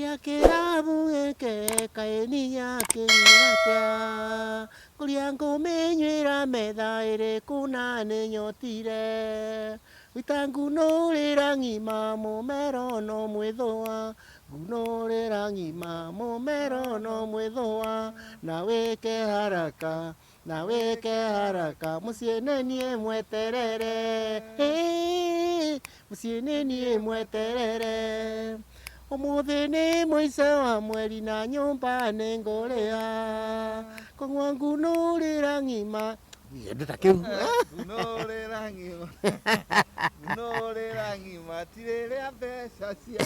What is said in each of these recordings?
Kũrĩa kĩrabu gĩkĩ kaĩ niĩ akĩnyuĩra atĩa? Kũrĩa ngũmĩnyuĩra metha ĩrĩkũ na nĩnyotire? Gwita ngunũrĩra ng'ima mũmero no mwĩthũa, ngunũrĩra ng'ima mũmero no mwĩthũa, na wĩke haraka, na wĩke haraka, mũciĩ nĩ niĩ mweterere, ĩĩ, mũciĩ nĩ niĩ mweterere. Ũmũthĩ nĩ mũico wa mweri na nyũmba nĩ ngũrĩha, kũng'wa ngunũrĩra ng'ima. Kĩndũ ta kĩu. Ngunũrĩra ng'ima, ngunũrĩra ng'ima, ti rĩrĩa mbeca cia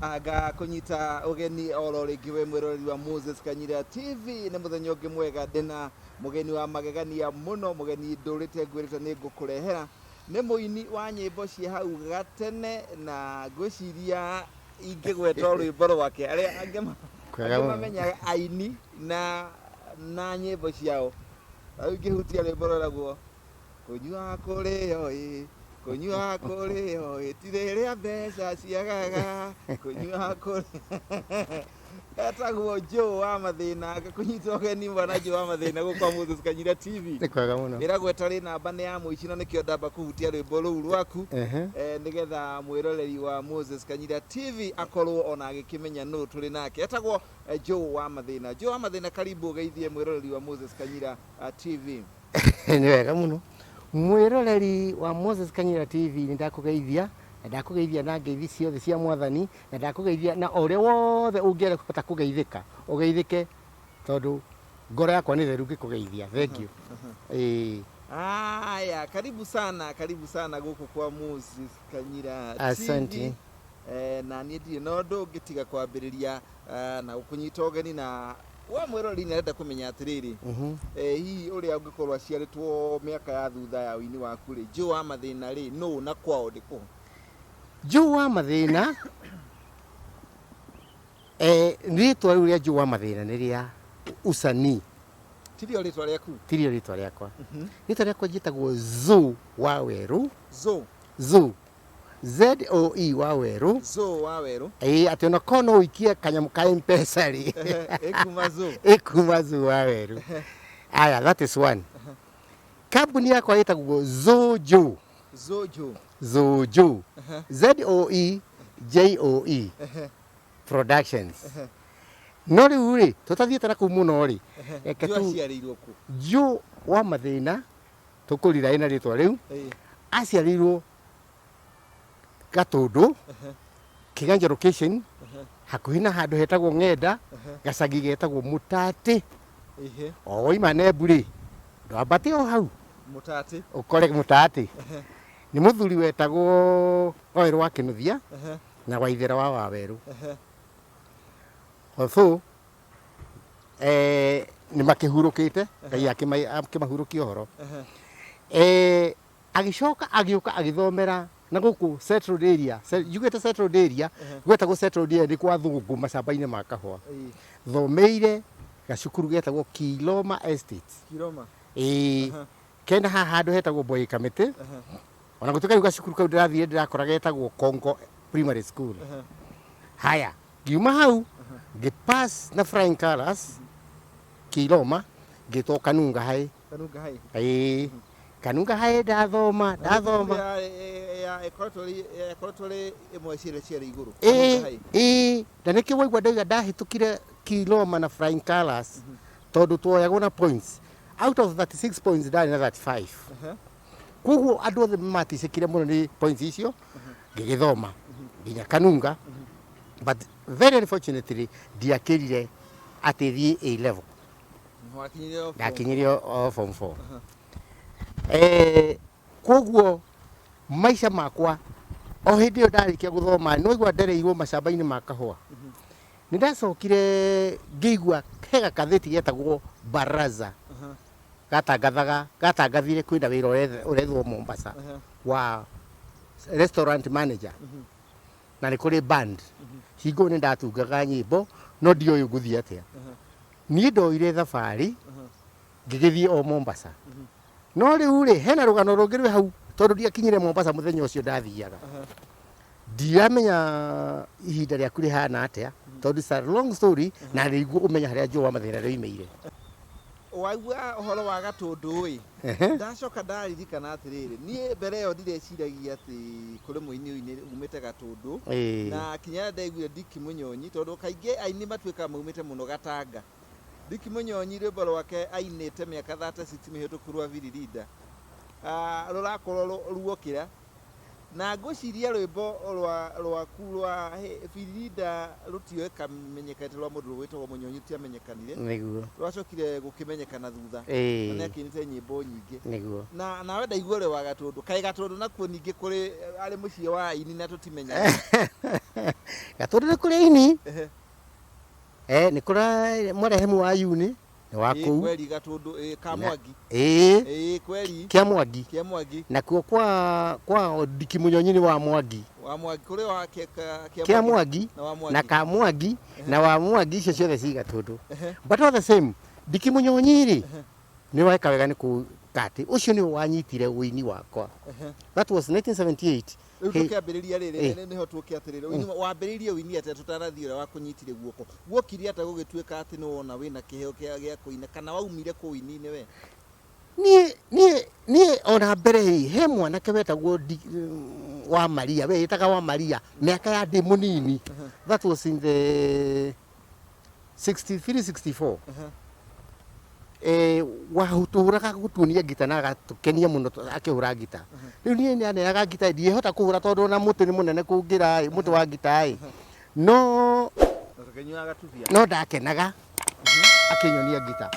anga kũnyita ũgeni oro rĩngĩ we mwĩroreri wa Moses Kanyira TV. Nĩ mũthenya ũngĩ mwega, ndĩna mũgeni wa magegania mũno, mũgeni ndũrĩte ngwĩrĩte nĩ ngũkũrehera. Nĩ mũini wa nyĩmbo cia hau gatene, na ngwĩciria ingĩgweta o rwĩmbo rwake arĩa angĩ Kwega angĩ mũno. mamenyaga aini na nyĩmbo ciao. Rĩu ingĩhutia rwĩmbo rwĩragwo kũnyua kũrĩo ĩ, kũnyua kũrĩo ĩ, ti rĩrĩa mbeca ciagaga, kũnyua kũrĩ. Etagwo Joe wa Mathĩna. Ngakũnyita ũgeni mwana Joe wa Mathĩna gũkũ kwa Moses Kanyira TV. Nĩ kwega mũno. Ĩragwo ĩtarĩ namba nĩ ya mũici, na nĩkĩo ndamba kũhutia rwĩmbo rũu rwaku nĩgetha mwĩroreri wa Moses Kanyira TV akorwo ona agĩkĩmenya nũ tũrĩ nake. Etagwo Joe wa Mathĩna. Joe wa Mathĩna, karibu ũgeithie mwĩroreri wa Moses Kanyira TV. Nĩ wega mũno. Mwĩroreri wa Moses Kanyira TV, nĩ ndakũgeithia, na ndakũgeithia na ngeithi ciothe cia Mwathani, na ndakũgeithia na o ũrĩa wothe ũngĩenda kũhota kũgeithĩka, ũgeithĩke, tondũ ngoro yakwa nĩ theru ngĩkũgeithia. Thank you. Ĩĩ. Aya, karibu sana, karibu sana gũkũ kwa Moses Kanyira TV. Asante. Na niĩ ndirĩ na ũndũ ũngĩ tiga kwambĩrĩria na gũkũnyita ũgeni, na wa mwĩroreri nĩ arenda kũmenya atĩrĩrĩ, hihi ũrĩa ũngĩkorwo aciarĩtwo mĩaka ya thutha ya ũini waku rĩ, Joe wa Mathĩna rĩ, nũ na kwao nĩ kũ? Joe wa Mathĩna, rĩtwa rĩu rĩa Joe wa Mathĩna nĩ rĩa usanii. Tirio rĩtwa rĩaku? Tirio rĩtwa rĩakwa. Rĩtwa rĩakwa njĩtagwo Zoe wa Werũ. Zoe. Zoe. Zoe wa Werũ. Zoe wa Werũ. Ĩĩ, atĩ ona korwo no ũikie kanyamũ ka M-Pesa rĩ, ĩkuma Zoe. Ĩkuma Zoe wa Werũ. Aya, that is one. Kambuni yakwa ĩtagwo Zojo. Zojo. Zojo. Zoe Joe Productions. No rĩu rĩ, tũtathiĩte na kũu mũno rĩ, reke Joe tu aciarĩirwo kũ? Joe wa Mathĩna, tũkũrira ĩna rĩtwa rĩu, aciarĩirwo Gatũndũ, Kĩganja location, hakuhĩ na handũ hetagwo Ng'enda, gacagi getagwo Mũtatĩ. O waima Nembu rĩ, ndwambate o hau. Mũtatĩ. Ũkore Mũtatĩ. Nĩ mũthuri wetagwo Wawerũ wa Kĩnuthia na Waithera wa Wawerũ. Although nĩ makĩhurũkĩte, Ngai akĩmahurũkia ũhoro. Agĩcoka agĩũka agĩthomera na gũkũ settled area, njugĩte settled area, gwetagwo settled area nĩ kwa thũngũ macamba-inĩ ma kahũa. Thomeire gacukuru getagwo Kiloma Estate. Kiloma. Ĩĩ. Kena haha handũ hetagwo Boy Kamĩtĩ. Ona gũtuĩka rĩu gacukuru kau ndĩrathire ndĩrakora getagwo Kongo Primary School. Haya, ngiuma hau ngĩ pass na flying colours Kiloma, ngĩtwo Kanunga High. Kanunga High. Ĩĩ. Kanunga High ndathoma, ndathoma. Ya ĩkoretwo ĩrĩ ĩkoretwo ĩrĩ ĩmwe ciarĩ ciarĩ igũrũ. Ĩĩ, Kanunga High. ĩĩ, na nĩkĩo waigua ndauga ndahĩtũkire Kiloma na flying colours tondũ tuoyagwo na points. Out of 36 points ndarĩ na 35. Koguo andũ othe maticĩkire mũno nĩ points icio, ngĩgĩthoma nginya Kanunga, but very unfortunately ndiakĩrire atĩ thiĩ A level. Wakinyire o form Ndakinyire o form 4. Koguo maica makwa o hĩndĩ ĩyo ndarĩkia gũthoma, nĩ waigua ndereirwo macamba-inĩ ma kahũa. Nĩ ndacokire ngĩigua he gakathĩti getagwo Baraza gatangathaga, gatangathire kwĩna wĩra ũrethwo Mombasa wa restaurant manager na nĩ kũrĩ band. Hingo ĩyo nĩ ndatungaga nyĩmbo no ndioĩ ngũthiĩ atĩa. Niĩ ndoire thabarĩ ngĩgĩthiĩ o Mombasa. No rĩu rĩ, hena rũgano rũngĩ rwĩ hau tondũ ndiakinyire Mombasa mũthenya ũcio ndathiaga. Ndiramenya ihinda rĩaku rĩhana atĩa, tondũ it's a long story, na nĩguo ũmenye harĩa Joe wa Mathĩna rĩoimĩire. Waigua ũhoro wa Gatũndũ ĩ, ndacoka ndaririkana atĩrĩrĩ, niĩ mbere ĩyo ndireciragia atĩ kũrĩ mũini umĩte Gatũndũ. Na kinya ndaiguire Dick Mũnyonyi, tondũ kaingĩ aini matuĩkaga maumĩte mũno Gatanga. Dick Mũnyonyi rwĩmbo rwake ainĩte mĩaka 36 mĩhĩtũku rwa Viririnda, rũrakorwo ruokĩra. Na ngwĩciria rwĩmbo rwa rwaku rwa Virinda rũtiamenyekete, rwa mũndũ wĩtagwo Mũnyonyi rũtiamenyekanire. Nĩguo. Rwacokire gũkĩmenyekana thutha. Na nĩakĩinĩte nyĩmbo nyingĩ. Nĩguo. Na nawe ndaigua ũrĩ wa Gatũndũ. Kaĩ Gatũndũ nakuo ningĩ kũrĩ arĩ mũciĩ wa aini na tũtimenyaga? Gatũndũ nĩ kũrĩ aini. Nĩ kũrĩ mwarehemu wa Yuni nĩ wa kũu. Kweri Gatũndũ, ka Mwangi. Ĩĩ. Ĩĩ kweri. Kĩa Mwangi. Kĩa Mwangi. Nakuo kwa Ndiki Mũnyonyi nĩ wa Mwangi. Wa Mwangi, kũrĩ wa kĩa Mwangi na wa Mwangi. Na ka Mwangi na wa Mwangi, icio ciothe ci Gatũndũ. But all the same, Ndiki Mũnyonyi rĩ, nĩ weka wega nĩ kuga atĩ ũcio nĩwe wanyitire ũini wakwa. That was 1978. Rĩu tũkĩambĩrĩria rĩrĩ, nĩho tũke atĩrĩrĩ, ũini wambĩrĩirie ũini atĩa tũtanathiĩ ũrĩa wakũnyitire guoko? Guokire atĩa gũgĩtuĩka atĩ nĩ wona wĩna kĩheo gĩa kũina, kana waumire kũ ũini-inĩ we? Niĩ ona mbere ĩ, he mwanake wetagwo wa Maria, we ĩtaga wa Maria, mĩaka ya ndĩ mũnini. That was in the 63 64. Wahũtũraga gũtuonia ngita na agatũkenia mũno akĩhũra ngita. Rĩu niĩ nĩ aneaga ngita, ndiĩhota kũhũra tondũ ona mũtĩ nĩ mũnene kũngĩra ĩ, mũtĩ wa ngita ĩ. No no ndakenaga akĩnyonia ngita.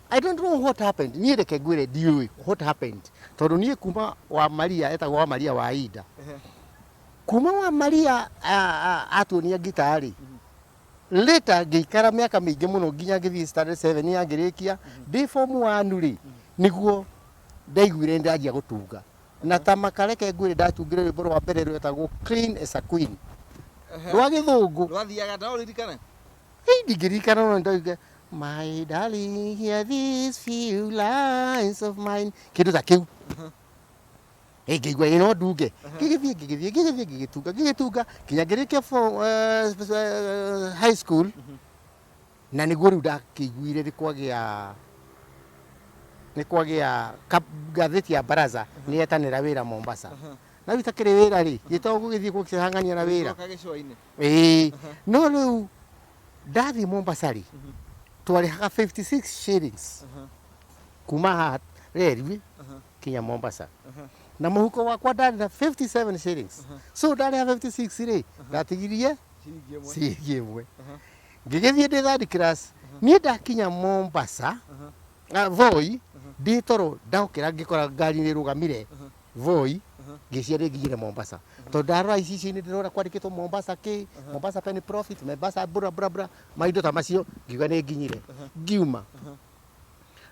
I don't know what happened. Niĩ reke ngwĩre ndiũĩ what happened. Tondũ niĩ kuma wa Maria, etagwo wa Maria wa Ida. Kuma wa Maria atuonia ngita rĩ, later ngĩikara mĩaka mĩingĩ mũno nginya ngĩthiĩ standard 7 ya ngĩrĩkia ndĩ form 1 rĩ, nĩguo ndaiguire ndanjia gũtunga. Na ta makareke ngwĩre ndatungire rwĩmbo rwa mbere rwetagwo Clean as a Queen. Rwa gĩthũngũ. Rwathiaga ta ũririkane? Hei, ndingĩririkana no ndoiga my darling, hear these few lines of mine, kĩndũ ta kĩu. Ngĩigua ĩ no ndunge, ngĩgĩthiĩ ngĩgĩthiĩ ngĩgĩthiĩ ngĩgĩtunga ngĩgĩtunga nginya ngĩrĩkia high school, na nĩguo rĩu ndakĩiguire nĩ kwagĩa ngathĩti ya Baraza nĩ yetanĩra wĩra Mombasa, na rĩu itakĩrĩ wĩra rĩ, gĩtoo gũgĩthiĩ gũkĩhang'ania na wĩra. Gũcoka gĩcũa-inĩ. Ĩĩ, no rĩu ndathiĩ Mombasa rĩ, twarĩhaga 56 shillings kuma haha reri kinya Mombasa, na mũhuko wakwa ndarĩ na 57 shillings, so ndarĩha 56 rĩ, ndatigirie Ciringi ĩmwe. Ciringi ĩmwe. Ngĩgĩthiĩ ndĩ third class. Niĩ ndakinya Mombasa, Voi, ndĩ toro, ndokĩra ngĩkora ngari nĩ ĩrũgamire Voi. Ngĩcia nĩ nginyire Mombasa, tondũ ndarora icicio-inĩ ndĩrona kwandĩkĩtwo Mombasa kĩ Mombasa Penny Profit, Mombasa bura bura bura, maindo ta macio. Ngiuga nĩ nginyire. Ngiuma,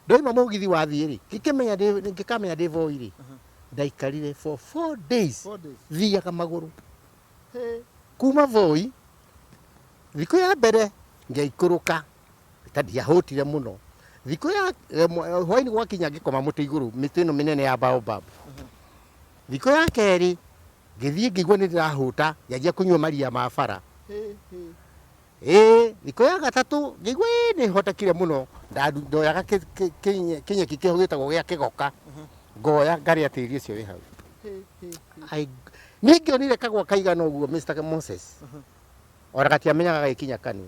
ndoima mũgithi wathiĩ rĩ, ngĩkamenya ndĩ Voi rĩ, ndaikarire for 4 days. 4 days. Thiaga magũrũ Hey. Kuma Voi. Thikũ ya mbere ngĩikũrũka ta ndiahũtire mũno. Thikũ ya hwaĩ-inĩ gwakinya ngĩkoma mũtĩ igũrũ, mĩtĩ ĩno mĩnene ya baobab. Thikũ ya kerĩ ngĩthiĩ ngĩigua nĩ ndĩrahũta, ngĩanjia kũnyua maria ma bara. Hey, hey. Ĩĩ, thikũ ya gatatũ ngĩigua ĩĩ nĩ hotekire mũno. Ndoyaga kĩnyeki kĩho gĩtagwo gĩa kĩgoka, ngoya ngarĩa tĩri ũcio wĩ hau. Hey, hey, hey. Niĩ ngĩonire kagwa kaigana ũguo, Mr. Moses, ona gatiamenyaga gagĩkinya kanua.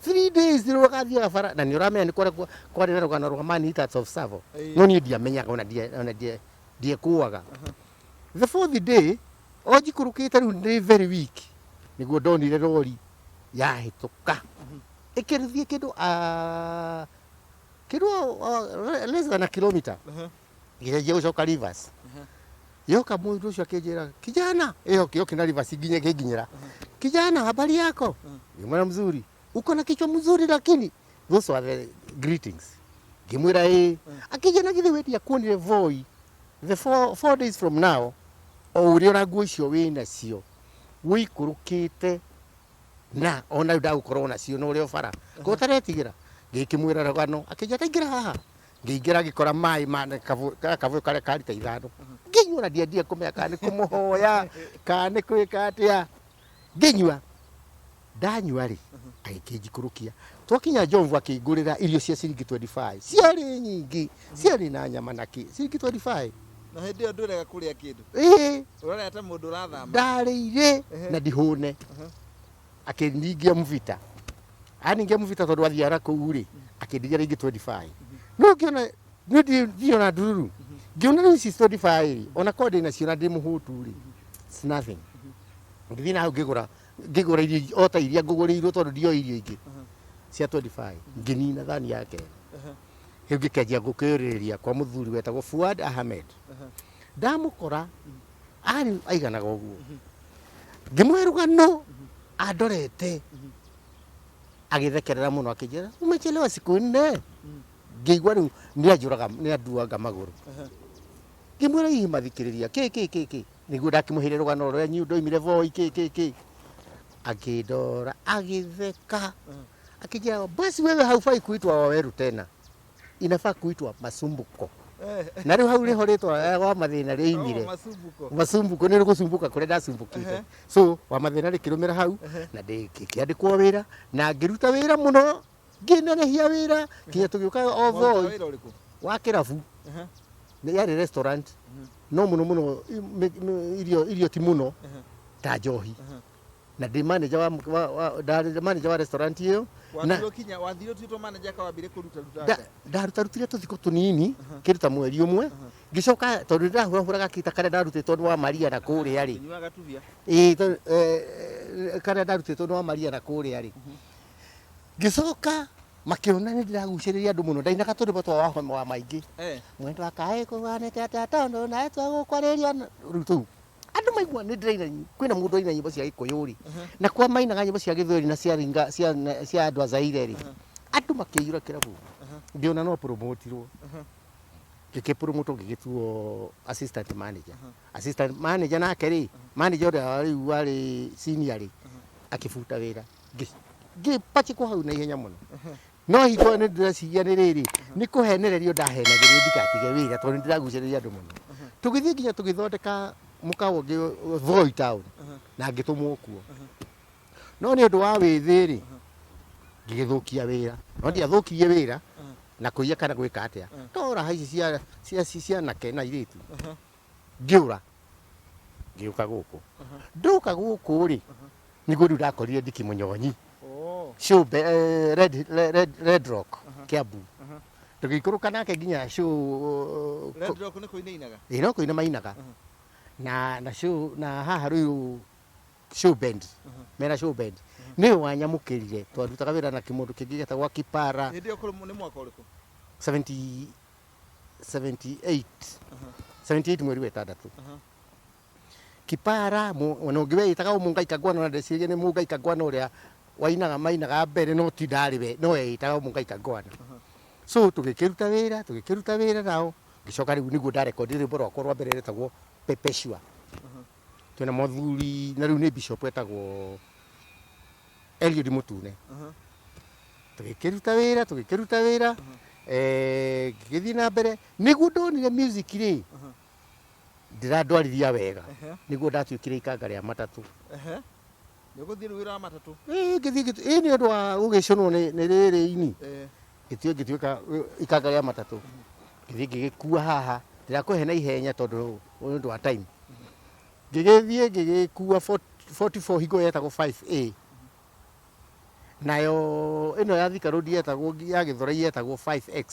3 days rĩu gathiaga bara, na nĩ ũramenya nĩ kwarĩ na rũgano rwa Man Eaters of Tsavo. No niĩ ndiamenyaga, ona ndiekuaga. The fourth day o njikũrũkĩte rĩu ndĩ very weak, nĩguo ndonire rori yahĩtũka ĩkĩthiĩ kĩndũ less than a kilometer, ngĩgeria gũcoka reverse. Yoka, mũndũ ũcio akĩnjĩra, "Kijana," ĩyo kĩoki na reverse nginya ĩkĩnginyĩra, "Kijana, habari yako?" Ngĩmwĩra, "Mzuri." "Uko na kichwa mzuri," lakini those were the greetings. Ngĩmwĩra ĩĩ. Akĩnjĩra, "Na githĩ we ndiakuonire Voi the 4 days from now, o ũrĩa ũra nguo icio wĩ nacio wĩikũrũkĩte, na ona rĩu ndagũkorwo nacio na ũrĩa ũbara ko ũtaretigĩra?" Ngĩkĩmwĩra rũgano. Akĩnjĩra, "Taingĩra haha." Ngĩingĩra, ngĩkora maĩ ma kabũyũ karĩa ka rita 5. Ngĩnyua. Niĩ ona ndiendire kũmenya kana nĩ kũmũhoya kana nĩ kwĩka atĩa. Ngĩnyua, ndanyua rĩ, agĩkĩnjikũrũkia. Twakinya Jomvu akĩngũrĩra irio cia ciringi 25. Ciarĩ nyingĩ, ciarĩ na nyama na kĩ, ciringi 25. Na hĩndĩ ĩyo ndwĩrega kũrĩa kĩndũ. Ĩĩ. Ũrarĩa ta mũndũ ũrathama. Ndarĩire na ndihũne. Akĩningia mũbita. Aningia mũbita tondũ athiaga kũu rĩ, akĩndigia rĩngĩ 25. No ngĩona nĩ ndirĩ ona ndururu. Ngĩona rĩu ici 25 rĩ, ona korwo ndĩ nacio na ndĩ mũhũtu rĩ, it's nothing. Ngĩthiĩ na hau ngĩgũra ngĩgũra irio o ta iria ngũgũrĩirwo tondũ ndioĩ irio ingĩ cia 25. Ngĩnina thani ya kerĩ. Rĩu ngĩkĩanjia gũkĩũrĩrĩria kwa mũthuri wetagwo Fuad Ahmed. Ndamũkora arĩ aiganaga ũguo. Ngĩmũhe rũgano andorete agĩthekerera mũno akĩnjĩra umechelewa siku nne. Ngĩigua rĩu nĩanjũraga nĩanduanga magũrũ. Ngĩmwĩra hihi mathikĩrĩria kĩ kĩ kĩ kĩ. Nĩguo ndakĩmũheire rũgano rũrĩa niĩ ndoimire Voi kĩ kĩ kĩ. Akĩndora agĩtheka akĩnjĩra basi wewe haufai kuitwa Waweru tena, inafaa kuitwa Masumbuko. Na rĩu hau nĩho rĩtwa wa mathĩna rĩoimire. Oh, Masumbuko. Masumbuko nĩ gũcumbũka kũrĩa ndacumbũkĩte. So wa mathĩna rĩkĩrũmĩra hau na ngĩkĩandĩkwo wĩra na ngĩruta wĩra mũno ngĩnenehia wĩra nginya tũgĩũka o Waruta Voi wĩra ũrĩkũ? wa kĩrabu. Nĩ yarĩ restaurant no mũno mũno irio irio ti mũno ta njohi. Na ndĩ manager wa, wa, wa ndarĩ manager wa restaurant ĩyo na Wathire ũkinya, wathire ũtuĩtwo manager ka wambire kũruta ruta atĩa? Ndarutarutirĩ tũthikũ tũnini kĩndũ ta mweri ũmwe ngĩcoka tondũ nĩndahurahuraga kita karĩa ndarutĩtwo nĩ wa Maria na kũrĩa rĩ. Ũkĩnyuaga tubia. Ĩĩ, karĩa ndarutĩtwo nĩ wa Maria na kũrĩa rĩ. Ngĩcoka makĩona nĩ ndĩragucĩrĩria andũ mũno ndainaga tũrwĩmbo twa wa maingĩ. Mwendwa kaĩ kũhanĩte atĩa tondũ nawe twagũkwarĩria rĩu tũu. Andũ maigua nĩ ndĩraina kwĩna mũndũ aina nyĩmbo cia Gĩkũyũ rĩ, na kwa mainaga nyĩmbo cia Gĩthweri na cia ringa cia cia andũ a Zaire rĩ, andũ makĩiyũra kĩrabu. Ngĩona no promotirwo. Ngĩkĩpromotwo ngĩgĩtuo assistant manager. Assistant manager nake rĩ, manager ũrĩa rĩu warĩ senior rĩ, akĩbuta wĩra. Ngĩpachĩkwo hau na ihenya mũno. No hingo ĩyo nĩ ndĩreciria nĩ rĩrĩ, nĩ kũhenererio ndahenagĩrĩrio ndikatige wĩra tondũ nĩ ndĩragucĩrĩria andũ mũno. Tũgĩthiĩ nginya tũgĩthondeka mũkawa ũngĩ Voi town na ngĩtũmwo kuo. No nĩ ũndũ wa wĩthĩ rĩ, ngĩgĩthũkia wĩra. No ndiathũkirie wĩra na kũiya kana gwĩka atĩa. No raha ici cia cia cia anake na airĩtu. Ngĩũra ngĩũka gũkũ. Ndoka gũkũ rĩ, nĩguo rĩu ndakorire Ndiki Mũnyonyi. Show Red, Red, Red Rock Kiambu. Tũgĩikũrũka nake nginya show Red Rock nĩ kũinainaga? Ĩĩ no kũina mainaga. Na na show na haha rĩu show band. Mena show band. Nĩwe wanyamũkĩrire twarutaga wĩra na kĩmũndũ kĩngĩ gĩetagwo Kipara. Hĩndĩ ĩyo kũrĩ nĩ mwaka ũrĩkũ? 70 78. 78 mweri wa ĩtandatũ. Kipara ona ũngĩ weyĩtaga Mũngai Kangwana ona ndeciragia nĩ Mũngai Kangwana ũrĩa wainaga mainaga mbere no ti ndarĩ we no eyĩtaga Mũngai Kangwana. So tũgĩkĩruta wĩra tũgĩkĩruta wĩra nao ngĩcoka rĩu nĩguo ndarekondire rwĩmbo rwakwa rwa mbere rwetagwo Pepeshua. Twĩna mũthuri na rĩu nĩ bishop etagwo Eliud Mũtune. Tũgĩkĩruta wĩra tũgĩkĩruta wĩra ngĩgĩthiĩ na mbere nĩguo ndonire music rĩ ndĩrandwarithia wega nĩguo ndatuĩkire ikanga rĩa matatũ. Nĩ ũgũthiĩ rĩu wĩra wa matatũ? Ĩĩ ngĩthiĩ ĩĩ nĩ ũndũ wa gũgĩcũnwo nĩ rĩrĩ ini. Ngĩthiĩ ngĩtuĩka ikanga rĩa matatũ. Ngĩthiĩ ngĩgĩkua haha ndĩrakũhe na ihenya tondũ nĩ ũndũ wa time. Ngĩgĩthiĩ ngĩgĩkua 44 hingo yetagwo 5A. Nayo ĩno ya Thika Road yetagwo ya Gĩthũrai yetagwo 5X.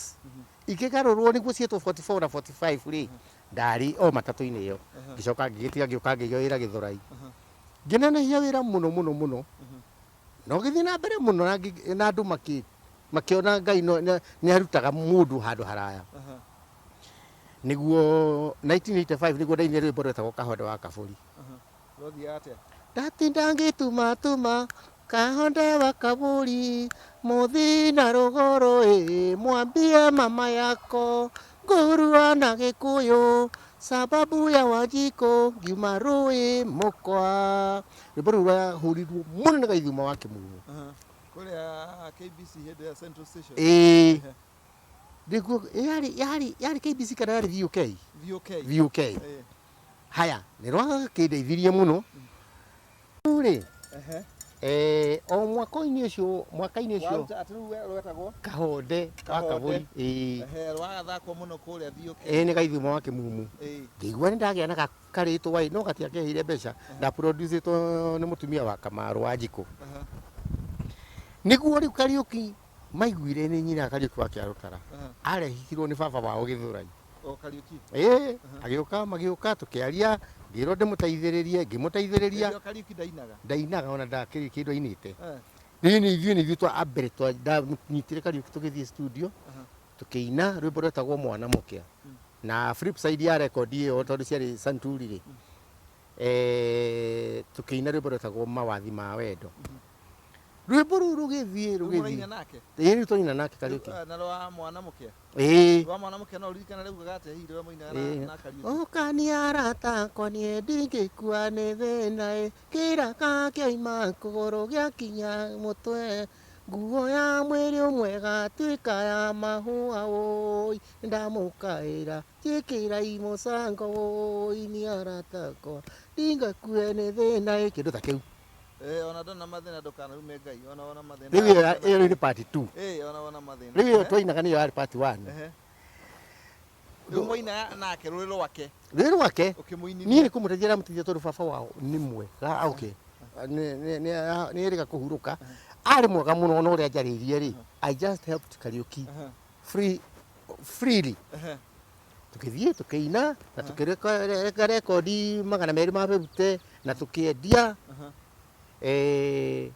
Ikĩgarũrwo nĩguo ciĩtwo 44 na 45 rĩ, ndarĩ o matatũ-inĩ ĩyo. Ngĩcoka ngĩgĩtiga ngĩũka ngĩiga wĩra Gĩthũrai. Ngĩnenehia wĩra mũno mũno mũno. Na ũgĩthiĩ na mbere mũno na andũ makĩona Ngai nĩ arutaga mũndũ handũ haraya. Nĩguo 1985 nĩguo ndainire rwĩmbo rwetagwo Kahonde wa Kabũri. Rwathiaga atĩa? Ndatinda ngĩtumatuma Kahonde wa Kabũri mũthi na rũgũrũ ĩ mwambie mama yako ngũrua na Gĩkũyũ sababu ya Wanjikũ ngiuma rũĩ mũkwa. Rwĩmbo rũu rwahũrirwo mũno nĩ Gaithuma wa Kĩmumu. Kũrĩa KBC hĩndĩ ya Central Station. Ĩĩ. Nĩguo yarĩ yarĩ yarĩ KBC kana yarĩ VOK? VOK. VOK. Haya, nĩ rwakĩndeithirie mũno. Rĩu rĩ, o mwaka-inĩ ũcio, mwaka-inĩ ũcio Waruta atĩ rĩu we rwetagwo Kahonde wa Kahonde. Kabũri, ĩĩ. Ehe, rwagathakwo mũno kũrĩa BOK. Ĩĩ nĩ gaithuma wa kĩmumu. Ngĩigua nĩ ndagĩa na karĩtwa ĩ, no gatiakĩheire mbeca. Ndaproducĩtwo nĩ mũtumia wa Kamaru wa Njikũ. Nĩguo rĩu Kariũki maiguire nĩ nyina Kariũki wa Kĩarũtara. Arehirwo nĩ baba wao Gĩthũrai. O Kariũki. Ĩĩ, agĩũka, magĩũka tũkĩaria, ngĩrwo ndĩmũteithĩrĩrie, ngĩmũteithĩrĩria. Hĩndĩ ĩyo Kariũki ndainaga. Ndainaga ona ndakĩrĩ kĩndũ ainĩte. Rĩu nĩ ithuĩ nĩ ithuĩ twa ambere twa ndanyitire Kariũki tũgĩthiĩ studio, tũkĩina rwĩmbo rwetagwo Mwana Mũkĩa. Na flip side ya record ĩyo tondũ ciarĩ Santuri rĩ, tũkĩina rwĩmbo rwetagwo Mawathi ma Wendo. Rwĩmbo rũu rũgĩthiĩ Rĩu rũgĩthiĩ. mũraina nake? Ĩĩ rĩu twaina nake Kariũki. Rĩu, na rwa Mwana Mũkĩa? Ĩĩ. Rwa Mwana Mũkĩa no ũririkane raugaga atĩa hihi rũrĩa mũinaga na Kariũki? Ũka nĩ arata akwa niĩ ndingĩkua nĩ thĩna ĩ, kĩraka kĩoima kũgũrũ gĩakinya mũtwe, nguo ya mwĩrĩ ũmwe gatuĩka ya mahũa ũi, ndamũkaĩra njĩkĩrai mũcango ũi, nĩ arata akwa ndingĩkue nĩ thĩna ĩ, kĩndũ ta kĩu. Ona ndona mathĩna ndũkanarume Ngai, ona wona mathĩna. Rĩu ĩyo rĩu nĩ part 2. Ona wona mathĩna. Rĩu ĩyo twainaga nĩyo yarĩ part 1. Rĩu mwainaga nake rũrĩ rwake. Rũrĩ rwake. Ũkĩmũinithia. Niĩ nĩ kũmũteithia ndamũteithia tondũ baba wao nĩ mwega. Okay. Nĩ erĩga kũhurũka. Arĩ mwega mũno ona ũrĩa njarĩirie rĩ. I just helped Kariũki freely. Tũkĩthiĩ tũkĩina na tũkĩreka rekondi 250 na tũkĩendia. Rĩu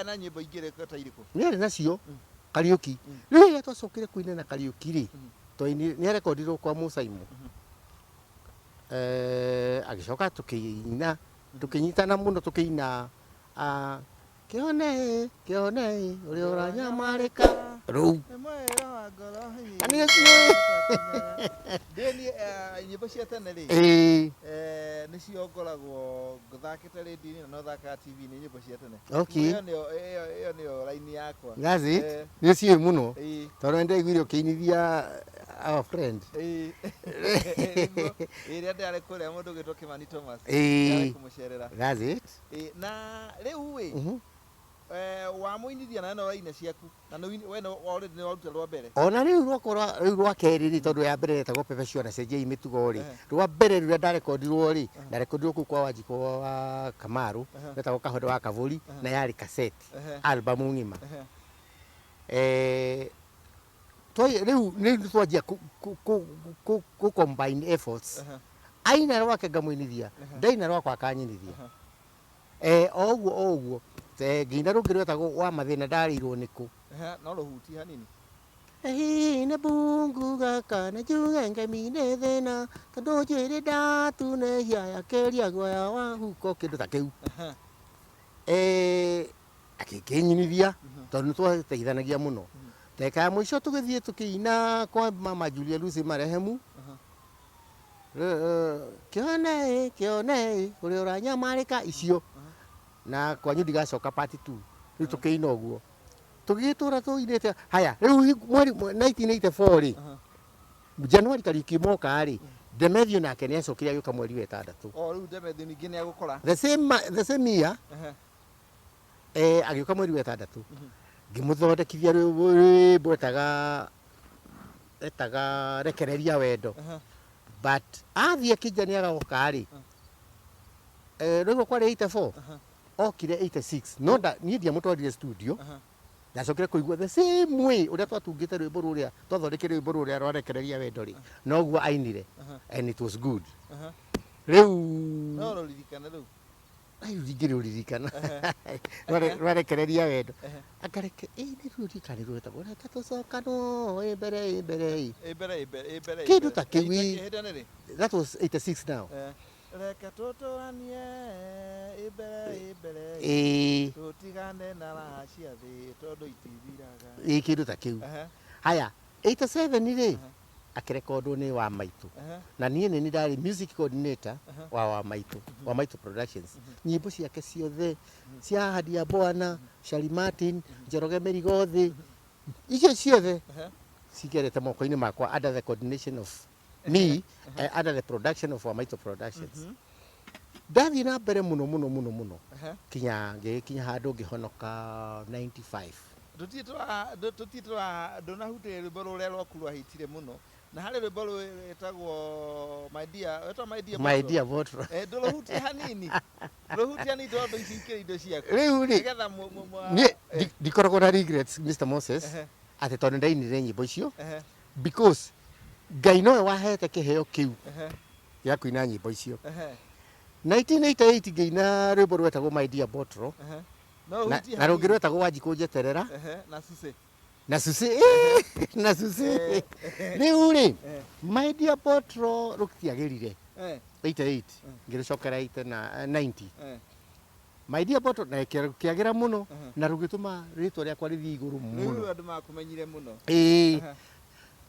na nyĩmbo ingĩ rĩ ta irĩkũ? Nĩ arĩ nacio Kariũki. Rĩu rĩrĩa twacokire kũina na Kariũki rĩ, nĩ arekondirwo kwa Mũcaimũ. Agĩcoka tũkĩina, tũkĩnyitana mũno tũkĩina, kĩone, kĩone, ũrĩa ũranyamarĩka. Rũu. Nĩ mwĩra wa ngoro hihi. Na nĩ ũcio. Ndĩ niĩ, nyĩmbo cia tene rĩ, nĩcio ngoragwo thakĩte rĩndiũ-inĩ na no thakaga TV-inĩ nyĩmbo cia tene. Ĩyo nĩyo, ĩyo nĩyo raini yakwa. That's it. Nĩ ciũĩ mũno. Tondũ nĩ ndaiguire ũkĩinithia our friend. Nĩguo. Ĩrĩa ndĩrarĩ kũrĩa mũndũ ũgwĩtwo Kĩmani Thomas. Ndĩrarĩ kũmũcerera. That's it. Na rĩu ĩ, wamũinithia na no ũraina ciaku. Na nĩ we no already nĩ waruta rwa mbere. Ona rĩu rwakwa rwa rĩu rwa kerĩ rĩ, tondũ ya mbere yetagwo Pepe Ciona cenjiai mĩtugo rĩ, rwa mbere rũrĩa ndarekondirwo rĩ, ndarekondirwo kũu kwa Wanjikũ wa Kamaru, rwetagwo Kahonde wa Kabũri, na yarĩ cassette, album ng'ima. Rĩu nĩ twanjia kũ combine efforts. Aina rwake ngamũinithia, ndaina rwakwa akanyinithia. O ũguo o ũguo, ngĩina rũngĩ rwetagwo wa mathĩna ndarĩirwo nĩkũ. No rũhutie hanini. Hihi nĩ mbungu gaka nĩ njuge ngemi nĩ thĩna, tondũ njuĩrĩ ndatunehia yakĩria guoya wa huko, kĩndũ ta kĩu. Akĩnyinithia tondũ nĩ twateithanagia mũno. Ndagĩka ya mũico tũgĩthiĩ tũkĩina kwa mama Julia Lucy marehemu. Kĩone, kĩone, ũrĩa ũranyamarĩka icio. Na kwanyu ndigacoka part 2. Rĩu tũkĩina ũguo. Tũgĩgĩtũra tũinĩte. Haya, rĩu mweri 1984 rĩ, Januari tarĩki moka rĩ, Demetrio nake nĩ acokire agĩũka mweri wa ĩtandatũ. O rĩu Demetrio ningĩ nĩ agũkora. The same year, agĩũka mweri wa ĩtandatũ. Ngĩmũthondekithia rwĩmbo etaga Rekereria Wendo. But athiĩ akĩnja nĩ aroka rĩ, rĩu kwarĩ 84, okire 86, no niĩ ndiamũtwarire studio. Ndacokire kũigua the same way ũrĩa twatungĩte rwĩmbo rũrĩa, twathondekire rwĩmbo rũrĩa rwa Rekereria Wendo rĩ, noguo ainire, and it was good. Rĩu No rũririkane rĩu. Rĩu ndingĩrũririkana. Rwa Rekereria Wendo. Akareke, nĩ rũririkane rwetagwo Reke Tũcokanwo, ĩ mbere, ĩ mbere, ĩ. Ĩ mbere, ĩ mbere, ĩ mbere, ĩ Kĩndũ mbere. ta kĩu, ĩ. Hĩndĩ nĩ rĩ? That was 86 now. Reke tũtũranie, ĩ mbere, ĩ mbere, ĩ. Tũtigane na raha cia thĩ tondũ itithiraga. Ĩ, kĩndũ ta kĩu. Haya, 87 rĩ, akĩrekondwo nĩ wa maitũ. Na niĩ nĩ niĩ ndarĩ music coordinator wa maitũ, wa Maitũ Productions. Nyĩmbo ciake ciothe cia Ahadi ya Bwana, Shari Martin, Njoroge Mĩrigo Thĩ, icio ciothe cigerete moko-inĩ makwa under the coordination of Me under the production of Wamaitũ Productions. Ndathiĩ na mbere mũno mũno mũno mũno kinya ngĩgĩkinya handũ ngĩhonoka 95. Tũtirĩ tũra tũtirĩ tũra ndũnahutĩria rwĩmbo rũrĩa rwaku rwahitire mũno na harĩ rwĩmbo rwĩtagwo My Dear, wetwa My Dear My Bottle. Dear Bottle. Eh, ndũrũhutie hanini, ndũrũhutie hanini tondũ ici ikĩrĩ indo ciaku. Rĩu rĩ, nĩgetha niĩ ndikoragwo na regrets, Mr Moses, atĩ tondũ ndainire nyĩmbo icio, because Ngai nowe wahete kĩheo kĩu gĩa kũina nyĩmbo icio. 1988 ngĩina rwĩmbo rwetagwo My Dear Bottle No na, ũhutie na rũngĩ hanini. rwetagwo Wanjikũ Njeterera. Na Susie. Na Susie, na Susie. Rĩu rĩ, My Dear Bottle rũtiagĩrire 88, ngĩrũcokera 8 na 90. My Dear Bottle na kĩagĩra mũno na rũgĩtũma rĩtwa rĩakwa rĩthiĩ igũrũ Rĩu mũno. andũ makũmenyire mũno. Ĩĩ.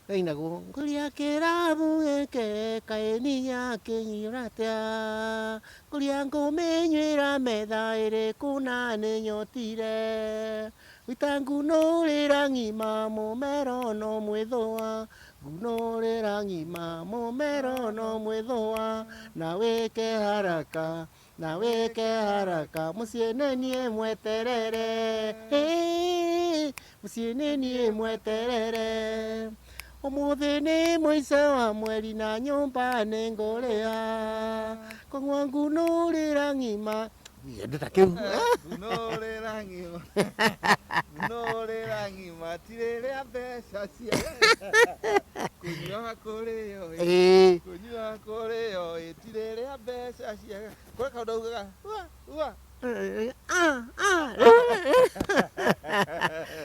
Rainagwo ngũria kĩrabu gĩkĩ kaĩ ninya kĩnyura atĩa, ngũria ngũmĩnyuĩra metha ĩrĩkũ na nĩnyotire, gwita ngunũrĩra ng'ima mũmero no mwĩthũa, ngunũrĩra ng'ima mũmero no mwĩthũa, na wĩke haraka, na wĩke haraka, mũciĩ nĩ niĩ mweterere. Ĩĩ, mũciĩ nĩ niĩ mweterere, ũmũthĩ nĩ mũico wa mweri na nyũmba nĩ ngũrĩha, kũguo ngunũrĩra ng'ima kĩndũ ta kĩu. Ngunũrĩra ng'ima, ngunũrĩra ng'ima, tirĩrĩa mbeca cia kũnyua kũrĩo ĩ. Kũnyua kũrĩo ĩ, tirĩrĩa mbeca cia kũrĩ kaũndũ augaga ua ua. Ah, ah.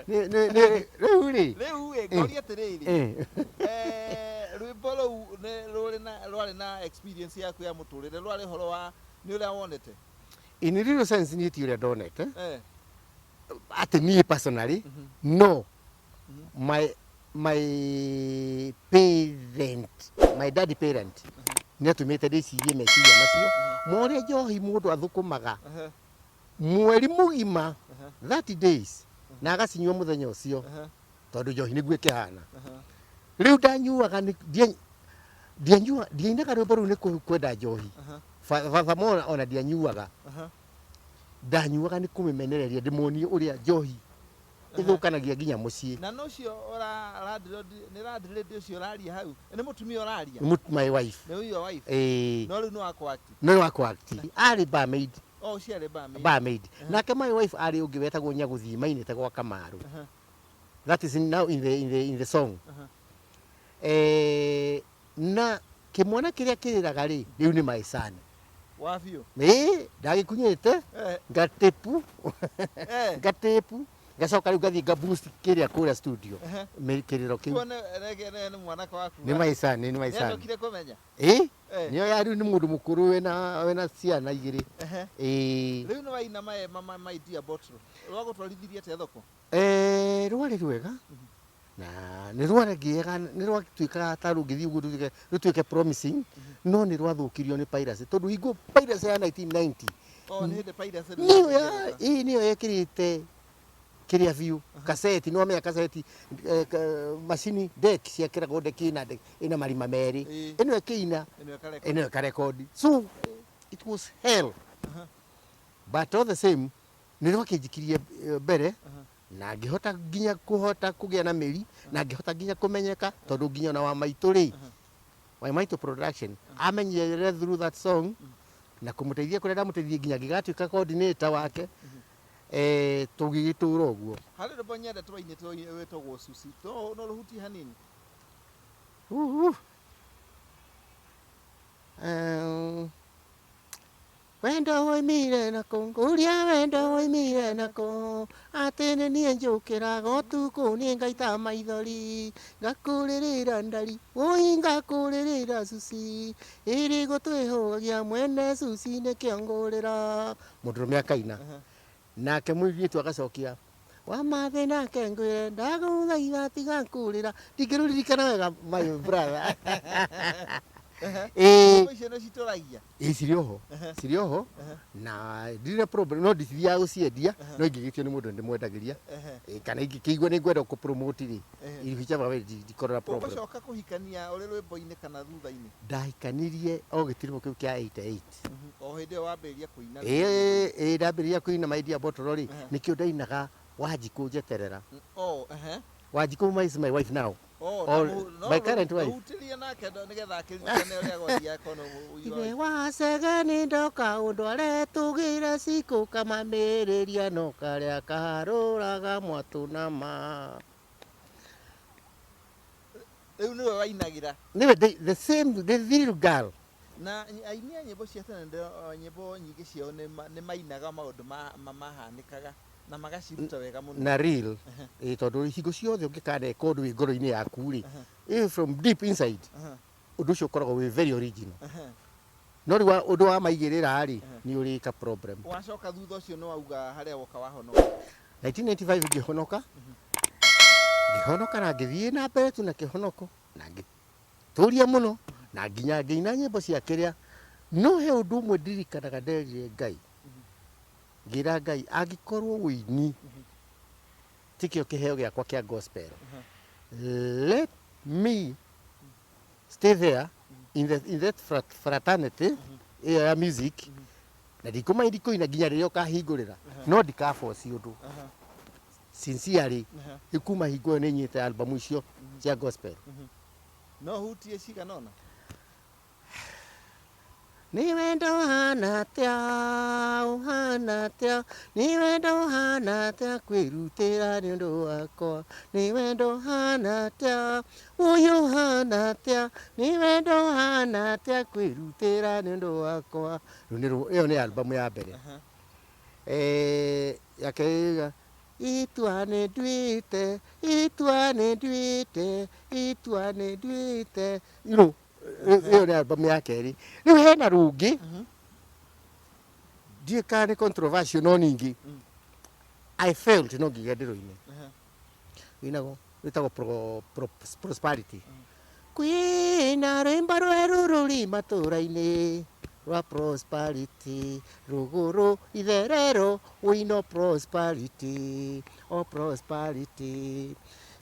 Rĩu rĩ, Rĩu ĩ, ngoria atĩrĩrĩ, rwĩmbo rũu nĩ rũrĩ na rwarĩ na experience yaku ya mũtũrĩre, rwarĩ ũhoro wa nĩ ũrĩa wonete? In real sense, niĩ ti ũrĩa ndonete atĩ niĩ personally, no my parent, my daddy parent nĩ atũmĩte ndĩcirie meciria macio ma ũrĩa njohi mũndũ athũkũmaga mweri mũgima, 30 days, na agacinyua mũthenya ũcio, tondũ njohi nĩguo ĩkĩhana. Rĩu ndanyuaga ndianyua, ndiainaga rwĩmbo rũu nĩ kwenda njohi. Baba mona ona ndianyuaga, ndanyuaga nĩ kũmĩmenereria, ndĩmuonie ũrĩa njohi ĩthũkanagia nginya mũciĩ. Na no ũcio ũra landlord, nĩ landlady ũcio ũraria hau, nĩ mũtumia ũraria? My wife. Nĩ your wife? Ĩĩ. No rĩu nĩ wa kwact? No wa kwact, arĩ barmaid. Oh, ũcio arĩ barmaid. Barmaid. Nake my wife arĩ ũngĩ wetagwo Nyagũthiĩ mainĩte gwa Kamaru. That is now in the song. Na kĩmwana kĩrĩa kĩrĩraga rĩ, rĩu nĩ my son. Wa biũ? Ĩĩ, ndagĩkunyĩte ngatĩpu, ngatĩpu, ngacoka rĩu ngathiĩ ngaboost kĩrĩa kũrĩa studio. Kĩrĩro kĩu. Kuone rege nĩ mwanake waku. Nĩ my son, nĩ my son. Nĩacokire kũmenya? Ĩĩ. Nĩyo ya rĩu nĩ mũndũ mũkũrũ wĩna ciana igĩrĩ. Ĩĩ. Rĩu nĩ waina My Dear Bottle, rwagũtwarithirie atĩa thoko? Rwarĩ rwega na nĩ rwarengega, nĩ rwatuĩkaga ta rũngĩthiĩ ũguo rũtuĩke promising, no nĩ rwathũkirio nĩ piracy, tondũ hingo piracy ya 1990. Oh, nĩ hĩndĩ piracy nĩyo ya, ĩĩ, nĩyo yekĩrĩte kĩrĩa biũ kaseti, nĩ wamenya kaseti, macini deck ciekĩragwo deck ĩna deck ĩna marima merĩ. Ĩno ĩkĩina, ĩno ĩkarekodi. Ĩno ĩkarekodi, so it was hell, but all the same nĩ rwakĩnjikirie mbere na ngĩhota nginya kũhota kũgĩa na mĩri na ngĩhota nginya kũmenyeka, tondũ nginya ona wa maitũ rĩ, wa maitũ production amenyere through that song na kũmũteithia kũrĩa ndamũteithia nginya ngĩgatuĩka coordinator wake, tũgĩgĩtũra ũguo. Harĩ rwĩmbo nyendete wainĩte wĩtagwo Susi, no rũhutie hanini? Uhu. Wendo woimire nakũ, ngũria wendo woimire nakũ, atĩ nĩ niĩ njũkĩraga ũtukũ niĩ ngaita maithori, ngakũrĩrĩra ndari, wũi ngakũrĩrĩra Susi, ĩrĩ gũtwĩhũgagia mwene Susi nĩkĩo ngũrĩra. Mũndũrũme akaina nake mũirĩtu agacokia wa mathĩna ke ngwĩre ndagũthaitha tiga kũrĩra. Ndingĩrũririkana wega, my brother. Ĩĩ. Nyĩmbo icio nĩ citũragia. Ĩĩ, cirĩ oho, cirĩ oho na ndirĩ na problem, no ndithiaga gũciendia, no ingĩgĩtio nĩ mũndũ nĩndĩmwendagĩria. Ĩĩ, kana ingĩkĩigua nĩ ngwenda kũ promote rĩ, whichever way, ndikoragwo na problem. Ũgũcoka kũhikania ũrĩ rwĩmbo-inĩ kana thutha-inĩ? Ndahikanirie o gĩtirimo kĩu kĩa 88. O hĩndĩ ĩyo wambĩrĩria kũina? Ĩĩ, ĩĩ, ndambĩrĩria kũina My Dear Bottle rĩ, nĩkĩo ndainaga Wanjikũ Njeterera. Oh, ehe. Wanjikũ is my wife now. Oh, Or na no my current wife. Ũhutirie nake nĩgetha akĩririkane ũrĩa gwathiaga kono. Ithe wa cege nĩ ndoka ũndware tũgĩre cikũ kamamĩrĩria no karĩa kaharũraga mwatũ na ma. Rĩu nĩwe wainagĩra? Nĩwe the same, the little girl. Na aini a nyĩmbo cia tene, nyĩmbo nyingĩ ciao nĩ mainaga maũndũ mahanĩkaga na magaciruta wega mũno. Na real, ĩ, tondũ hingo ciothe ũngĩkaneka ũndũ wĩ ngoro-inĩ yaku rĩ, ĩ, from deep inside, ũndũ ũcio ũkoragwo wĩ very original. No rĩu ũndũ wa maigĩrĩra rĩ, nĩ ũrĩka problem. Wacoka thutha ũcio nĩ wauga harĩa woka wahonoka? 1995 ngĩhonoka, ngĩhonoka na ngĩthiĩ na mbere tu na kĩhonoko na ngĩtũria mũno na nginya ngĩina nyĩmbo cia kĩrĩa. No he ũndũ ũmwe ndirikanaga nderire Ngai, ngĩra Ngai, angĩkorwo ũini tikĩo kĩheo gĩakwa kĩa gospel, let me stay there in that fraternity ĩyo ya music, na ndikũmaindi kũina nginya rĩrĩa ũkahingũrĩra, no ndikaboci ũndũ. Sincerely, kuma hingo ĩyo nĩ nyite album icio cia gospel. No hutie cigana ũna? Nĩ wendo ũhana atĩa, ũhana atĩa, nĩ wendo ũhana atĩa kwĩrutĩra nĩ ũndũ wakwa, nĩ wendo ũhana atĩa, ũyũ ũhana atĩa, nĩ wendo ũhana atĩa kwĩrutĩra nĩ ũndũ wakwa. Rĩu nĩ ĩyo nĩ album ya mbere. Ya kerĩ, itua nĩ nduĩte, itua nĩ nduĩte, itua nĩ nduĩte. Ĩyo nĩ album ya kerĩ. Rĩu hena rũngĩ, ndiũĩ kana nĩ controversial, no ningĩ I felt no nginya ndĩrũine. Rũinagwo, rwĩtagwo Prosperity. Kwĩna rwĩmbo rwerũ rũrĩ matũra-inĩ rwa prosperity, rũgũrũ itherero wĩino prosperity, o prosperity,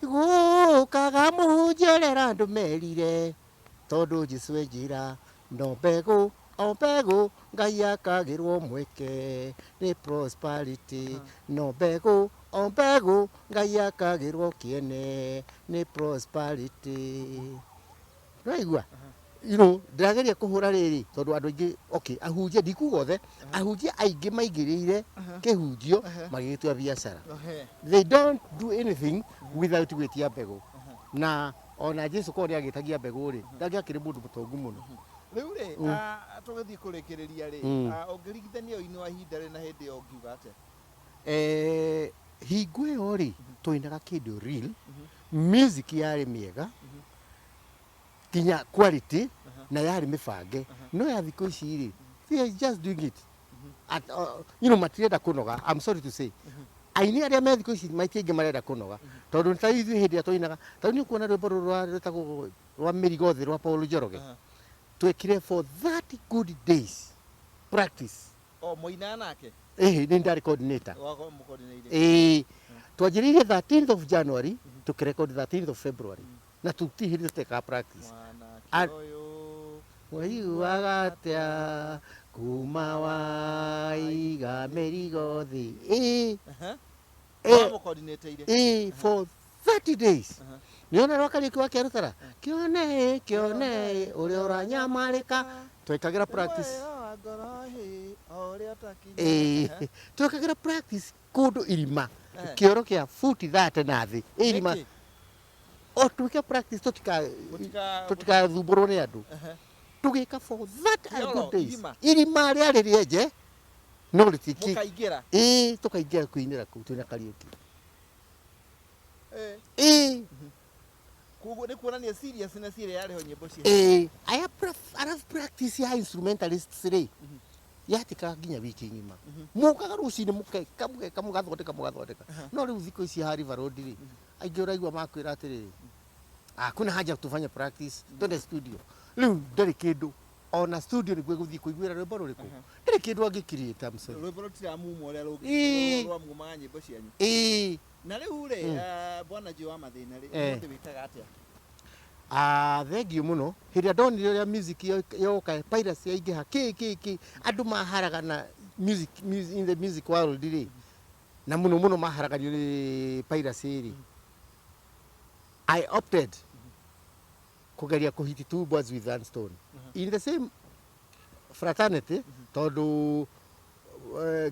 gũkaga mũhunjia ũrera andũ merire tondũ Jesũ e njĩra, no mbegũ o mbegũ Ngai akagĩrwo mweke nĩ prosperity, no mbegũ o mbegũ Ngai akagĩrwo kĩene nĩ prosperity. Nĩwaigua? Ndĩrageria kũhũra rĩrĩ tondũ andũ aingĩ, okay, ahunjia, ndikuga othe, ahunjia aingĩ maingĩrĩire kĩhunjio magĩgĩtua biacara. They don't do anything without gwĩtia mbegũ, na ona Jesu korwo nĩ agĩtagia mbegũ rĩ, ndangĩakĩrĩ mũndũ mũtongu mũno. Rĩu rĩ, tũgĩthiĩ kũrĩkĩrĩria rĩ, ũngĩringithania ũini wa ihinda rĩ na hĩndĩ ĩyo, ũngiuga atĩa? Hingo ĩyo rĩ, twainaga kĩndũ real music, yarĩ mĩega nginya quality na yarĩ mĩbange. No ya thikũ ici rĩ, they are just doing it at, matirenda kũnoga. I'm sorry to say, aini arĩa me thikũ ici maiti aingĩ marenda kũnoga, tondũ nĩ ta ithuĩ hĩndĩ ĩrĩa twainaga, ta rĩu nĩ ũkuona rwĩmbo rũrũ rwĩtagwo rwa Mĩrigo Thĩ rwa Paul Njoroge, twekire for 30 good days practice. O mũinaga nake? Ĩhĩ, nĩ ndarĩ coordinator. Wako mũcoordinate? Ĩĩ, twanjĩrĩirie 13th of January, tũkĩrecord 13th of February, na tũtirĩ hĩndĩ tũtekaga practice. Mwanake ũyũ. Waiguaga atĩa kuma waiga mĩrigo thĩ? Ĩĩ. Wamũcoordinateire? Ĩĩ, for 30 days. Nĩona rwa Kariũki wa Kĩarũtara, kĩone, kĩone ũrĩa ũranyamarĩka, twekagĩra practice. Muoyo wa ngoro hĩ, o ũrĩa ũtakinya. Ĩĩ, twekagĩra practice kũndũ irima, kĩoro kĩa futi 30 na thĩ, ĩ irima. Nĩkĩ? O twĩke practice tũtikathumbũrwo nĩ andũ. Tũgĩka for that Kĩoro, good days. Irima? Irima rĩarĩ rĩenje no rĩtiki. Mũkaingĩra? Ĩĩ, tũkaingĩra kũinĩra kũu twĩna Kariũki. Ĩĩ. Koguo nĩ kuonania seriousness ĩrĩa yarĩ ho nyĩmbo cia Ĩĩ, aya arabu practice ya instrumentalists rĩ, yatĩkaga nginya wiki ng'ima. Mũkaga rũcinĩ, mũkeka, mũgeka, mũgathondeka, mũgathondeka. No rĩu thikũ ici ha River Road rĩ, aingĩ ũraigua makwĩra atĩrĩrĩ, "Ah, kuna haja tufanye practice, twende studio." Rĩu ndarĩ kĩndũ ona studio nĩguo gũthiĩ kũiguĩra rwĩmbo rũrĩkũ, ndarĩ kĩndũ angĩcreate, I'm sorry. Rwĩmbo rũtiramumwo ũrĩa rwamumaga nyĩmbo cianyu. Na rĩu rĩ, bwana Joe wa Mathĩna rĩ, ũmũthĩ wĩkaga atĩa? Ah, thengiũ mũno. Hĩndĩ ĩrĩa ndonire ũrĩa music yoka, piracy yaingĩha, kĩ kĩ kĩ, andũ maharaga na music, music in the music world rĩ, na mũno mũno maharaganio nĩ piracy rĩ, I opted kũgeria kũhit two birds with one stone in the same fraternity, tondũ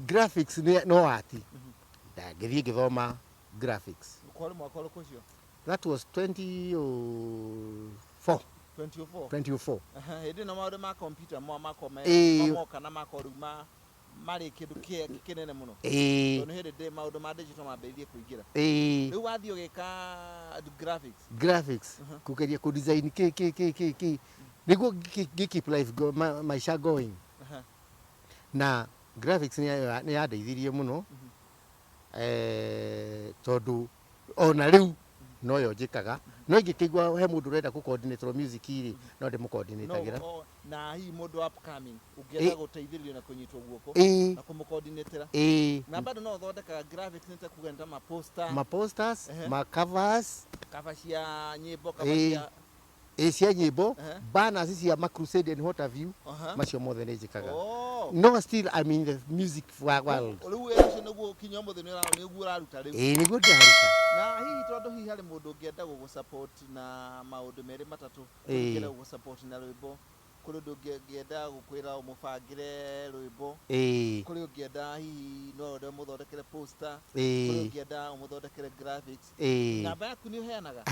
graphics nĩ no art. Ngĩthiĩ ngĩthoma graphics. Kwarĩ mwaka ũrĩkũ ũcio? That was 2004. 2004? 2004. Aha, hĩndĩ ĩno maũndũ ma computer mako moka na mako rĩu marĩ kĩndũ kĩnene mũno, tondũ nĩ hĩndĩ maũndũ ma digital mambĩrĩirie kũingĩra. Rĩu wathiĩ ũgĩka graphics? Graphics, kugeria ku design kĩ kĩ kĩ kĩ kĩ nĩguo ngĩ keep life maisha going. Na graphics nĩ yandeithirie mũno, tondũ ona rĩu noyo njĩkaga. No ingĩkĩigua he mũndũ ũrenda kũ coordinate music rĩ, no ndĩmũ-coordinatagĩra. No, na hihi mũndũ upcoming ũngĩenda gũteithĩrĩrio na kũnyitwo guoko na kũmũ-coordinatĩra? Na bado no ũthondekaga graphics, nĩ ta kuga nĩ ta ma poster? Ma posters, ma covers. Cover cia nyĩmbo, cover cia Ĩ, cia nyĩmbo, banners cia ma crusade and what have you. Macio mothe nĩ njĩkaga. No still I'm in the music world. Rĩu wĩra ũcio nĩguo kinya ũmũthĩ nĩguo ũraruta rĩu? Ĩ, nĩguo ndĩraruta. Na hihi tondũ hihi harĩ mũndũ ũngĩenda gũgũ-support na maũndũ merĩ matatũ, ũngĩenda gũgũ-support na rwĩmbo, kũrĩ ũndũ ũngĩenda gũkwĩra ũmũbangĩre rwĩmbo, kũrĩ ũngĩenda hihi no wende ũmũthondekere poster, kũrĩ ũngĩenda ũmũthondekere graphics, namba yaku nĩ ũheanaga?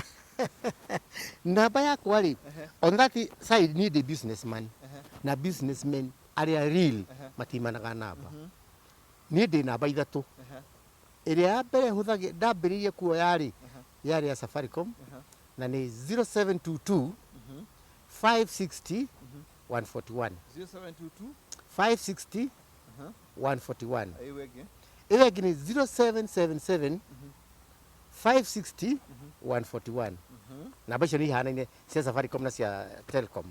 Namba yakwa rĩ, on that side niĩ ndĩ businessman, na businessmen arĩa real matimanaga namba. Niĩ ndĩ namba ithatũ. Ĩrĩa ya mbere hũthagĩ ndambĩrĩirie kuoya rĩ, yarĩ ya Safaricom, na nĩ 0722 560 141. 0722 560 141. Ĩyo ĩngĩ? Ĩyo ĩngĩ nĩ 0777 560 141. Namba icio nĩ ihanaine cia Safaricom na cia Telcom.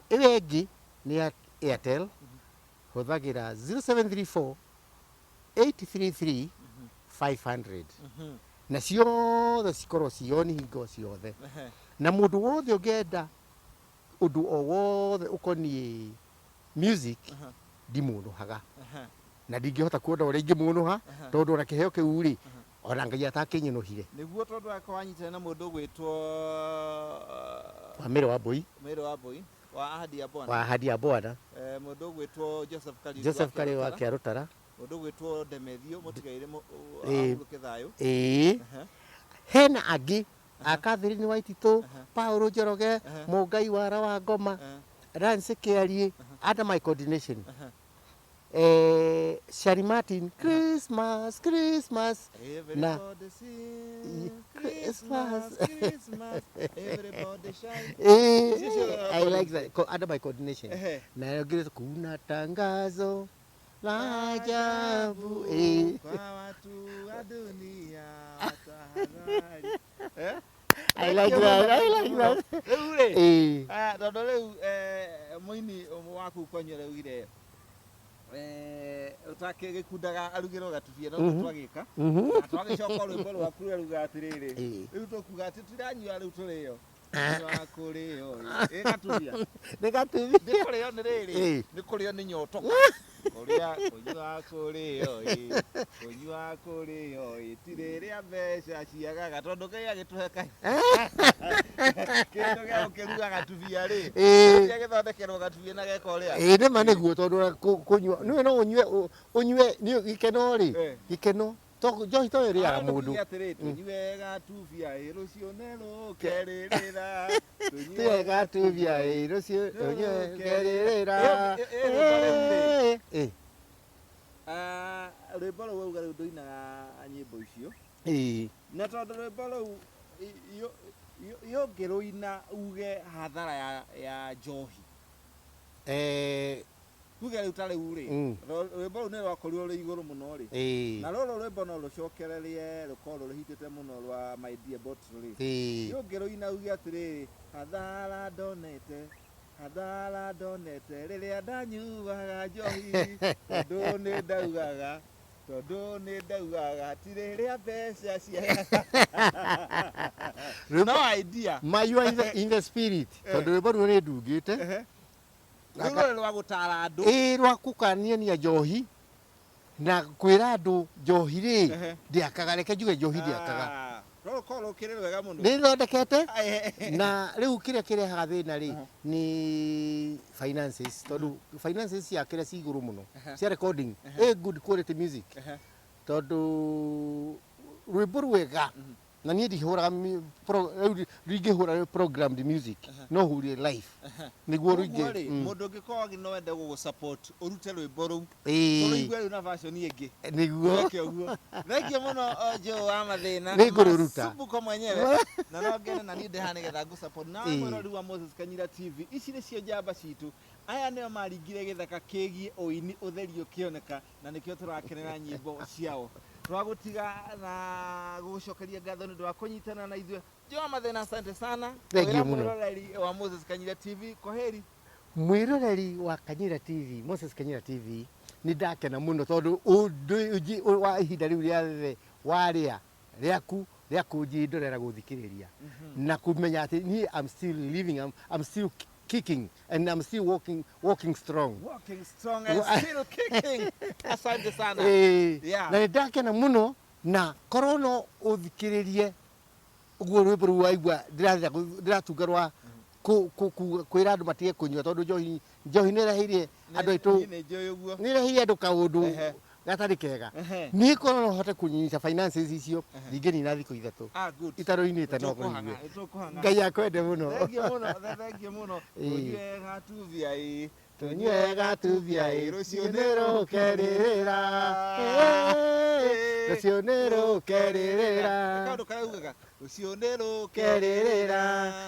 Ĩyo ĩngĩ nĩ ya Airtel, hũthagĩra 0734 833 500, na ciothe cikorwo cioni hingo ciothe. Na mũndũ wothe ũngĩenda ũndũ o wothe ũkoniĩ music, ndimũnũhaga, na ndingĩhota kuona ũrĩa ingĩmũnũha, tondũ ona kĩheo kĩu rĩ, ona Ngai atakĩnyũnũhire. Nĩguo, tondũ akorwo wanyitanĩra na mũndũ ũgwĩtwo wa Mĩrĩ wa Mbũi. Mĩrĩ wa Mbũi wa Ahadi ya Bwana. Wa Ahadi ya Bwana. Mũndũ ũgwĩtwo Joseph Kariuki. Joseph Kariuki wa Kĩarũtara. Mũndũ ũgwĩtwo Demethio mũtigaire, ahurũke thayũ. Hena angĩ a Catherine Waititũ, Paul Njoroge, Mũngai Wara wa Ngoma, Nancy Kĩariĩ, under my coordination. Shari Martin, Christmas, Christmas. Na Everybody sing Christmas. Christmas, Christmas, everybody shine. I like that. Under my coordination. Na ngire kuna tangazo la ajabu. Kwa watu wa dunia watahadhari. Eh? I like that. I like that. Rĩu rĩ, tondũ rĩu mũini ũmwe waku kwanyu araugire ũtakĩgĩkundaga arugĩrwo gatubia no twagĩka na twagĩcoka rwĩmbo rwaku rũrĩa ruga atĩrĩrĩ, rĩu tũkuga atĩ tiranyua rĩu tũrĩo wa kũrĩo ĩ gatubia. Nĩ gatubia. Nĩ kũrĩo nĩ rĩrĩ, nĩ kũrĩo nĩ nyotoka, kũrĩa kũnyua kũrĩo ĩ kũnyua kũrĩo ĩ ti rĩrĩa mbeca ciagaga, tondũ Ngai agĩtũhe kĩndũ gĩa gũkĩruga gatubia rĩ, gĩthondekerwo gatubia na geka ũrĩa. Ĩ, nĩma nĩguo, tondũ ona kũnyua nĩwe no ũnyue ũnyue nĩ gĩkeno rĩ. Gĩkeno to njohi to ĩrĩaga mũndũ. Atĩrĩ, tũnyue gatubia ĩ rũciũ nĩ rũkerĩrĩra. Tũnyue gatubia ĩ rũciũ tũnyue kerĩrĩra. Ĩ, rwĩmbo rĩu rĩ. Ĩ. Rwĩmbo rũu wauga rĩu ndũinaga nyĩmbo icio, na tondũ rwĩmbo rũu yũngĩrũina uge hathara ya njohi, tuge rĩu ta rĩu rĩ, rwĩmbo rũu nĩ rwakorirwo rwĩ igũrũ mũno rĩ, na rũrũ rwĩmbo no rũcokererie rũkorwo rũhitĩte mũno rwa My Dear Bottle rĩ, yũngĩrũina uge atĩrĩrĩ, hathara ndonete. Hathara ndonete rĩrĩa ndanyuaga njohi, tondũ nĩ ndaugaga, tondũ nĩ ndaugaga hatirĩ rĩa mbeca ciagaga. No idea. Ma you are in the spirit, tondũ rwĩmbo ruo nĩ ndungĩte. Rũu rũrĩ rwa gũtara andũ. Ĩ, rwa kũkaniania njohi na kwĩra andũ njohi rĩ ndĩakaga. Reke njuge njohi ndĩakaga. Ah, rũrũ rũkĩrĩ rwega mũno. Nĩ thondekete, na rĩu kĩrĩa kĩrehaga thĩna rĩ nĩ finances, tondũ finances cia kĩrĩa ci igũrũ mũno cia recording, ĩ good quality music, tondũ rwĩmbo rwega na niĩ ndihũraga rĩu ndingĩhũra programmed music, no hurie live nĩguo Koguo rũingĩ. rĩ, mũndũ ũngĩkorwo no ende gũgũ support ũrute rwĩmbo rũu, Ĩĩ. tũrũigue rĩu na version ĩngĩ. Nĩguo. Weke ũguo. Thengiũ mũno, Joe wa Mathĩna. Nĩngũrũruta. Masumbuko mwenyewe, na no ngene na niĩ ndĩ haha nĩgetha ngũ support nawe. Mwĩrori wa Moses Kanyira TV, ici nĩcio njamba citũ. Aya nĩo maringire gĩthaka kĩgiĩ ũini ũtheri ũkĩoneka, na nĩkĩo tũrakenera nyĩmbo ciao. Twagũtiga na gũgũcokeria ngatho nĩ ũndũ wa kũnyitana na ithuĩ. Joe wa Mathĩna, asante sana. Thank you Wĩra mũno. Mwĩroreri wa Moses Kanyira TV, kwaheri. Mwĩroreri wa Kanyira TV, Moses Kanyira TV, nĩ ndakena mũno tondũ ũndũ wa ihinda rĩu rĩathe warĩa rĩaku rĩa kũnjindorera, gũthikĩrĩria na kũmenya atĩ niĩ I'm still living, I'm still kicking and I'm still walking strong. Walking strong and still kicking. Asante sana. Ĩĩ. Na nĩ ndakena mũno, na korwo no ũthikĩrĩrie ũguo rwĩmbo rũu waigua ndĩratunga rwa kwĩra andũ matige kũnyua, tondũ njohi nĩ ĩreheire andũ aitũ Niĩ nĩ njũĩ ũguo. Nĩ ĩreheire andũ kaũndũ gatarĩ kega. Niĩ korwo no hote kũnyita finances icio, ndingĩnina thikũ 3 Ah, good. itarũinĩte no Nĩtũkũhang'a, kũigue. nĩtũkũhang'a. Ngai akwende mũno. Thengiũ mũno, thengiũ mũno. Ĩĩ. Tũnyue gatubia ĩ. Tũnyue gatubia ĩ, rũciũ nĩ rũkerĩrĩra. Ĩĩ, rũciũ nĩ rũkerĩrĩra. Kaũndũ karaugaga rũciũ nĩ kerĩrĩra rũkerĩrĩra.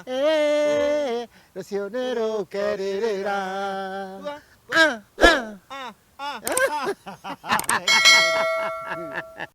Ĩĩ, rũciũ nĩ rũkerĩrĩra. Uga, Ah, ah. ah, ah, ah. Thengiũ mũno.